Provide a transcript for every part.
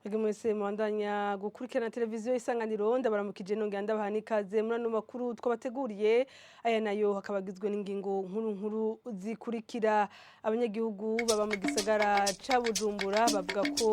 Mwebwe mwese mubandanya gukurikirana televiziyo Isanganiro, ndabaramukije nongera ndabaha n'ikaze muri ano makuru twabateguriye. Aya nayo akaba agizwe n'ingingo nkuru nkuru zikurikira. Abanyagihugu baba mu gisagara ca Bujumbura bavuga ko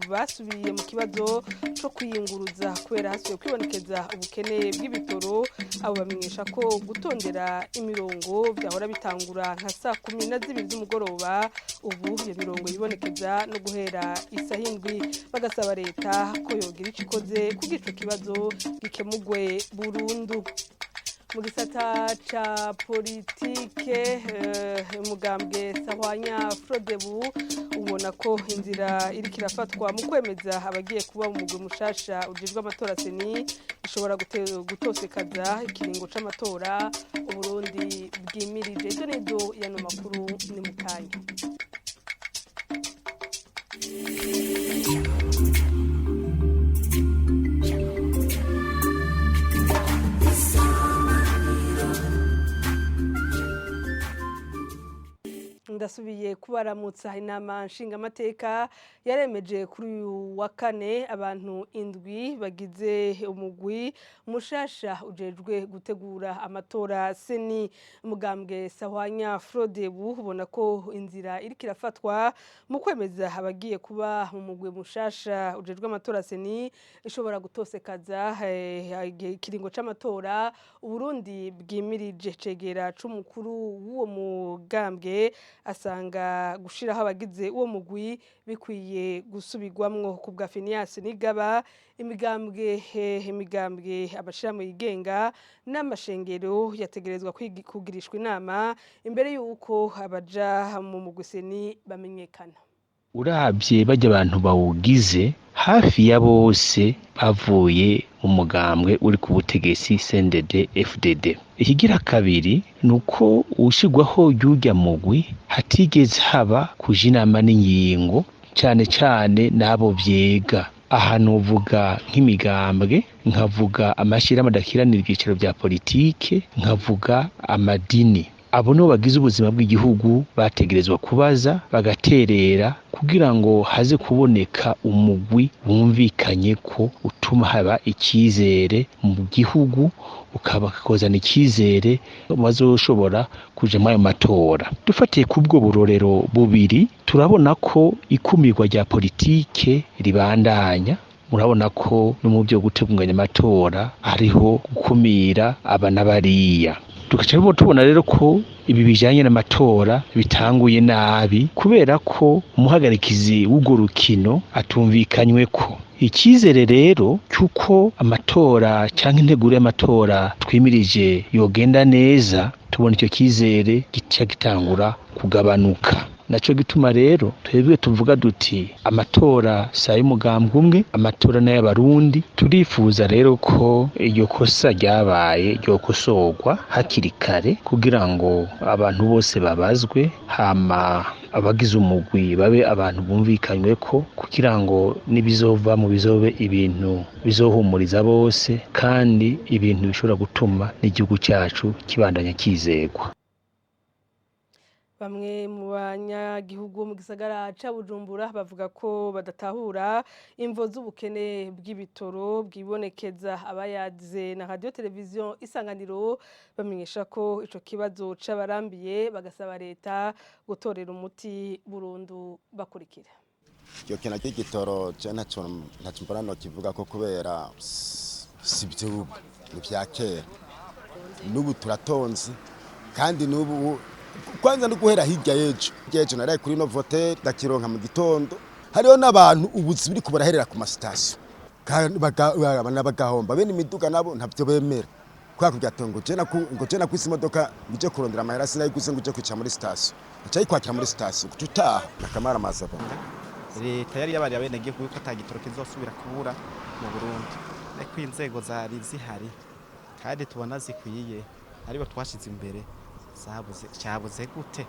basubiye mu kibazo co kwiyunguruza kubera hasubiye kwibonekeza ubukene bw'ibitoro. Abo bamenyesha ko gutondera imirongo vyahora bitangura nka saa kumi na zibiri z'umugoroba, ubu iyo mirongo yibonekeza no guhera isaha indwi. Bagasaba leta ko yogira ico ikoze kugira ico kibazo gikemurwe burundu. Mu gisata ca politike, umugambwe Sahwanya Frodebu ubona ko inzira iriko irafatwa mu kwemeza abagiye kuba mu mugwi mushasha ujejwe amatora CENI ishobora gutosekaza ikiringo c'amatora Uburundi bwimirije. Ivyo nizo yano makuru ni mukanya. Ndasubiye kubaramutsa. Inama nshingamateka yaremeje kuri uyu wa kane abantu indwi bagize umugwi mushasha ujejwe gutegura amatora CENI. Umugambwe Sahwanya Frodebu ubona ko inzira iriko irafatwa mu kwemeza abagiye kuba mu mugwi mushasha ujejwe amatora CENI ishobora gutosekaza ikiringo c'amatora Uburundi bwimirije. Cegera c'umukuru w'uwo mugambwe asanga gushiraho abagize uwo mugwi bikwiye gusubirwamwo. Ku bwa Phineas Nigaba, imigambwe, amashirahamwe yigenga n'amashengero yategerezwa kugirishwa inama imbere y'uko abaja mu mugwi CENI bamenyekana. Uravye barya abantu bawugize, hafi ya bose bavuye mu mugambwe uri ku butegetsi CNDD FDD. Ikigira kabiri nuko ushirwaho ry'urya mugwi hatigeze haba kuja inama n'ingingo, cane cane n'abo vyega. Aha novuga nk'imigambwe, nkavuga amashirahamwe adakiranira ivyicaro vya politike, nkavuga amadini. Abo nibo bagize ubuzima bw'igihugu, bategerezwa kubaza bagaterera kugira ngo haze kuboneka umugwi wumvikanye ko utuma haba icizere mu gihugu, ukaba kozana icizere bazoshobora kuja muri ayo matora. Dufatiye kubwo burorero bubiri, turabona ko ikumirwa rya politike ribandanya. Murabona ko no mu byo gutunganya amatora hariho gukumira aba n'abariya. Tugaca tubona rero ko ibi bijanye n'amatora bitanguye nabi, kubera ko umuhagarikizi w'urwo rukino atumvikanyweko. Icyizere rero cy'uko amatora canke integuro y'amatora twimirije yogenda neza, tubona icyo cyizere gica gitangura kugabanuka. Naco gituma rero twebwe tuvuga duti amatora si ay'umugambwe umwe, amatora n'ay'Abarundi. Turifuza rero ko iryo kosa ryabaye ryokosorwa hakiri kare kugira ngo abantu bose babazwe, hama abagize umugwi babe abantu bumvikanywe ko, kugira ngo n'ibizova mu bizobe ibintu bizohumuriza bose kandi ibintu bishobora gutuma n'igihugu cyacu kibandanya kizegwa. Bamwe mu banyagihugu mu gisagara ca Bujumbura bavuga ko badatahura imvo z'ubukene bw'ibitoro bwibonekeza. Abayaze na radio televiziyo Isanganiro bamenyesha ko ico kibazo c'abarambiye, bagasaba leta gutorera umuti burundu. Bakurikira. Iryo kena ry'igitoro je ntaco mbona nokivuga ko, kubera si ivy'ubu, ni ivya kera. N'ubu turatonze, kandi n'ubu kwanza no guhera hirya y'ejo, hirya y'ejo naraye kuri Novotel, ndakironka mu gitondo. Hariho n'abantu ubuzi buriko buraherera ku masitasiyo bagahomba. Bene imiduga nabo ntavyo bemera, kubera kugira ati ngo je nakwise imodoka ngije kurondera amahera, sinayiguze ngo uje kwicara muri sitasiyo, aca yikwakira muri sitasiyo kuca utaha akamara amazi. Leta yari yabariye abenegihugu yuko ata gitoro kizosubira kubura mu Burundi, ariko inzego zari zihari kandi tubona zikwiye, aribo twashize imbere, zabuze cyabuze gute?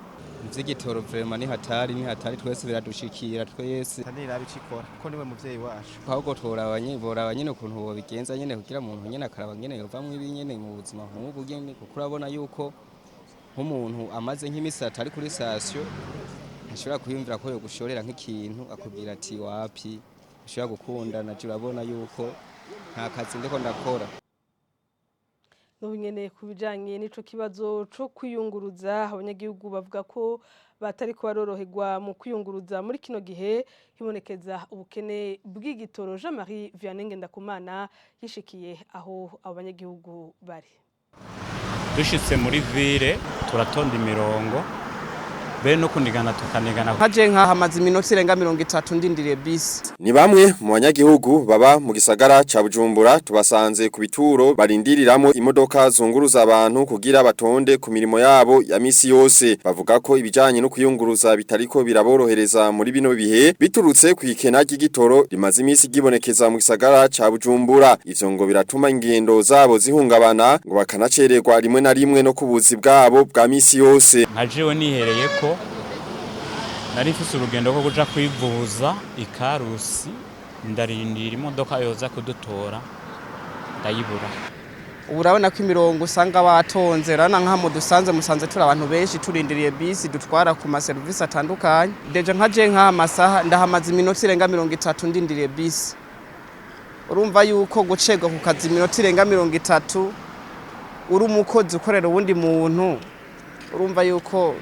Ivy'igitoro vraiment ni hatari, ni hatari, twese biradushikira twese. Niraba ico ikora kuko niwe muvyeyi wacu. Ahubwo tworaba nyene, boraba nyene ukuntu bobigenza nyene kugira umuntu nyene akaraba nyene yovamwo ibi nyene mu buzima nk'ubu nyene, kuko urabona yuko nk'umuntu amaze nk'imisi atari kuri sitasiyo ntashobora kwiyumvira ko yogushorera nk'ikintu, akubwira ati wapi. Bishobora gukunda naje urabona yuko nta kazi ndiko ndakora. N'ubu nyene ku bijanye n'ico kibazo co kwiyunguruza, abanyagihugu bavuga ko batariko baroroherwa mu kwiyunguruza muri kino gihe hibonekeza ubukene bw'igitoro. Jean Marie Vianney Ngendakumana yishikiye aho abo banyagihugu bari. Dushitse muri ville turatonda imirongo, be no kunigana tukanigana. Nkaje nkahamaze iminota irenga 30 ndindiriye bisi. Ni bamwe mu banyagihugu baba mu gisagara ca Bujumbura tubasanze ku bituro barindiriramo imodoka zunguruza abantu kugira batonde ku mirimo yabo ya misi yose. Bavuga ko ibijanye no kuyunguruza bitariko biraborohereza muri bino bihe biturutse ku ikena ry'igitoro rimaze imisi gibonekeza mu gisagara ca Bujumbura. Ivyo ngo biratuma ingendo zabo zihungabana, ngo bakanacererwa rimwe na rimwe no kubuzi bwabo bwa misi yose. Nka jewe nihereye ko nari mfise urugendo rwo kuja kwivuza ikarusi, ndarindira imodoka yoza kudutora ndayibura. Ubu urabona ko imirongo usanga batonze, urabona nk'aho dusanze musanze turi abantu benshi turindiriye bisi dutwara ku maserivisi atandukanye. Déjà nka je nk'aha masaha ndahamaze iminota irenga 30 ndindiriye bisi. Urumva yuko gucerwa ku kazi iminota irenga 30 uri umukozi ukorera uwundi muntu, urumva yuko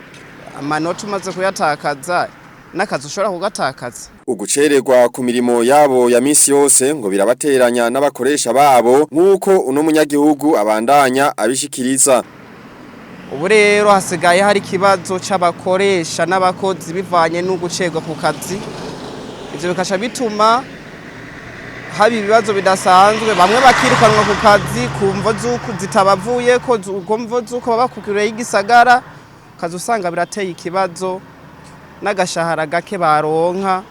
amanota umaze kuyatakaza n'akazi ushobora kugatakaza. Ugucererwa ku mirimo yabo ya misi yose ngo birabateranya n'abakoresha babo, nk'uko uno munyagihugu abandanya abishikiriza. Ubu rero hasigaye hari ikibazo c'abakoresha n'abakozi bivanye n'ugucerwa ku kazi. Ivyo bikasha bituma haba ibibazo bidasanzwe, bamwe bakirukanwa ku kazi ku mvo z'uko zitabavuyeko, ku mvo z'uko baba kure y'igisagara, ukaza usanga birateye ikibazo n'agashahara gake baronka,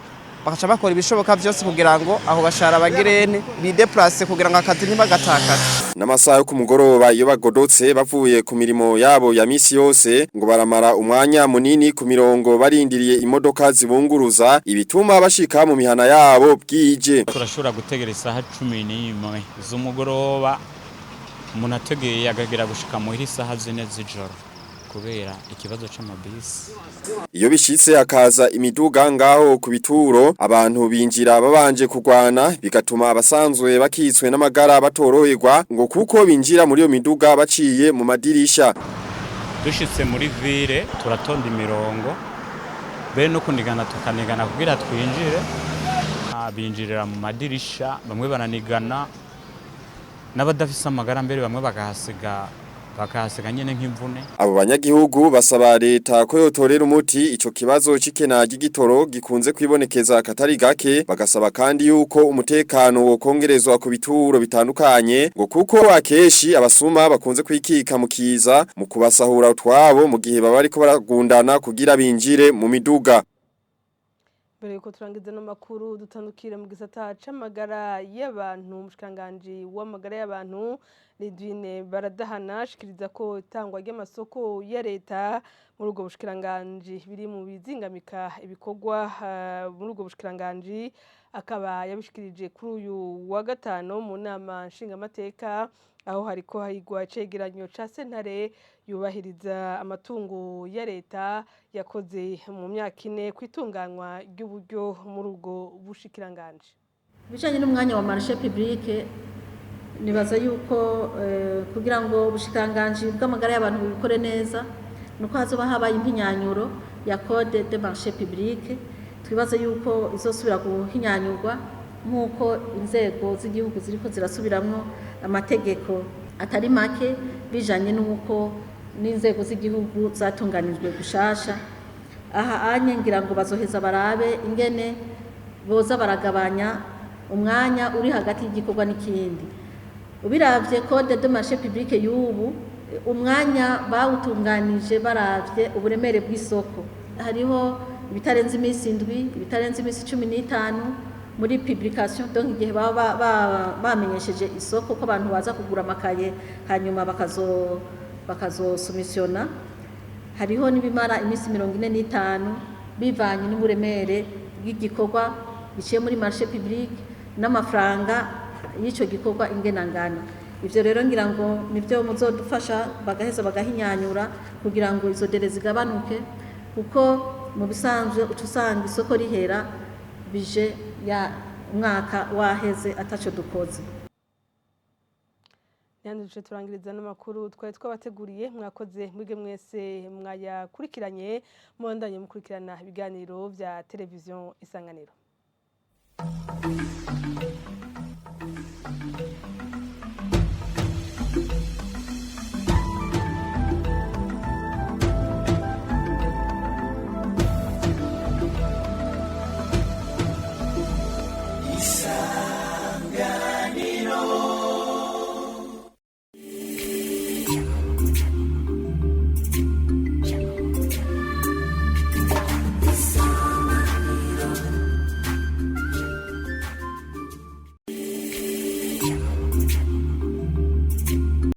bakaca bakora ibishoboka vyose kugira ngo aho gashahara bagirene bideplace kugira ngo akazi ntibagatakaze. N'amasaha yo ku mugoroba iyo bagodotse bavuye ku mirimo yabo ya misi yose ngo baramara umwanya munini ku mirongo barindiriye imodoka zibunguruza, ibituma bashika mu mihana yabo bwije. Turashobora gutegera isaha 11 z'umugoroba, umuntu ategeye agagera gushika muhira isaha 4 z'ijoro kubera ikibazo c'amabisi. Iyo bishitse hakaza imiduga ngaho ku bituro, abantu binjira babanje kugwana, bigatuma abasanzwe bakitswe n'amagara batoroherwa, ngo kuko binjira muri iyo miduga baciye mu madirisha. Dushitse muri ville turatonda imirongo, be no kunigana tukanigana kugira twinjire. Binjirira mu madirisha, bamwe baranigana n'abadafise amagara mbere bamwe bakahasiga nyene nk'imvune. Abo banyagihugu basaba leta ko yotorera umuti ico kibazo c'ikena ry'igitoro gikunze kwibonekeza katari gake, bagasaba kandi yuko umutekano wokongerezwa ku bituro bitandukanye, ngo kuko akeshi abasuma bakunze kwikika mu kiza mu kubasahura utwabo mu gihe baba bariko baragundana kugira binjire mu miduga. Mbere yuko turangiza no makuru dutandukire mu gisata c'amagara y'abantu, umushikiranganji w'amagara y'abantu Lidwine Baradahana ashikiriza ko itangwa ry'amasoko ya leta muri ubwo bushikiranganji biri mu bizingamika ibikorwa muri ubwo bushikiranganji. Akaba yabishikirije kuri uyu wa gatano mu nama nshingamateka, aho hariko higwa icegeranyo ca sentare yubahiriza amatungo ya leta yakoze mu myaka 4 kwitunganywa ry'uburyo muri ubwo bushikiranganji. Ibijanye n'umwanya wa marché public, nibaza yuko kugira ngo ubushikiranganji bw'amagara y'abantu bubikore neza nuko hazoba habaye impinyanyuro ya code de marché public. Twibaza yuko izosubira guhinyanyurwa nk'uko inzego z'igihugu ziriko zirasubiramwo amategeko atari make bijanye n'uko n'inzego z'igihugu zatunganijwe gushasha. Aha anye ngira ngo bazoheza barabe ingene boza baragabanya umwanya uri hagati y'igikorwa n'ikindi. Ubiravye code de marché public y'ubu, umwanya bawutunganije baravye uburemere bw'isoko. Hariho ibitarenze iminsi 7, ibitarenze iminsi 15 muri publication, donc igihe baba bamenyesheje isoko ko abantu baza kugura amakaye hanyuma bakazosumissiona. Hariho n'ibimara iminsi 45 bivanye n'uburemere bw'igikorwa biciye muri marché public n'amafaranga y'ico gikorwa ingenangana. Ivyo rero ngira ngo nivyo muzodufasha bagaheza bagahinyanyura kugira ngo izo délais zigabanuke, kuko mu bisanzwe uca usanga isoko rihera bije ya Umwaka waheze ataco dukoze. Ntihanduje, turangiriza n'amakuru twari twabateguriye. Mwakoze mwige mwese mwayakurikiranye. Mubandanye mukurikirana ibiganiro vya Televiziyo Isanganiro.